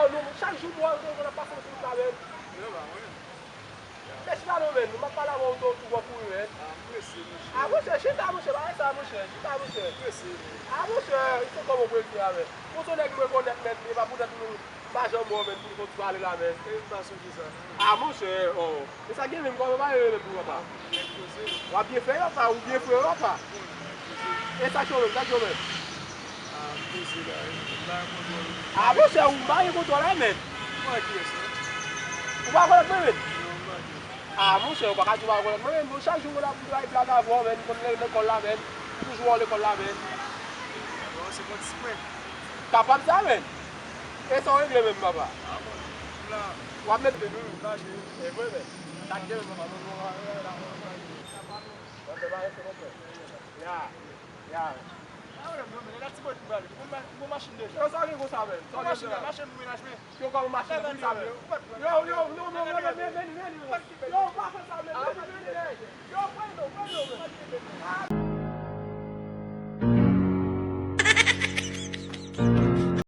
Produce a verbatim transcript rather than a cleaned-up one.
Non, chak jou m wè w, w ap pase sou wout la, menn. Yo, ba, mwen. Mèsi pa non, menn. M ap pale avè w, w tou, w tou gwo kouri, menn. Ah, m prese, monchè. Ah, monchè, chita, monchè, pa fè sa, monchè. Chita, monchè. M prese, menn. Ah, monchè, se kòman w prese a, menn? Bon, se yon nèg m rekonèt, menn, e pa poutèt nou, m pa janm wè w, menn, pou nou konn pale la, menn. E m pa sonje sa, non. Ah, monchè, oh. E sa gen menm, kòman w pa rele menm pou papa? Nèg poze. W ap byen fè yo, papa, ou byen fre yo, papa. Bon, nèg poze. E sa k yo menm, sa k yo menm? Ah, m poze la, m pa gen kontwòl. Ah, monchè, ou pa gen kontwòl la, menn. Ou pa kiyès, non? Ou pa konèt mwen, menn? Non, m pa kiyès. Ah, monchè, ou pa ka di ou pa konèt mwen, menn. Bon, chak jou mwen ap bay blag avè w, menn. Konn lè lekòl la, menn. Ou toujou wè w lekòl la, menn. Bon, se konn si mwen. Kapab sa, menn. E sa w regle menm, papa? Ah, bon, la. W ap mete nou. Lage. E vre, menn. Sa k gen menm, papa? Bon, bon, bon, bon, bon. Bon, bon, bon, bon, bon. Ya. Ya. Ah, wè, non, men, la ti bòt m prale. Bon, ma-, bon machin deja. Yo, sa gen konsa, menn. Sa gen machin la, machin pou menaj, men. Yo, kòman machin la, pou sa, menn. Yo, yo, non, non, non, non, men, men, men, men. Yo, pa fè sa, menn. Yo, pran non, pran non, menn.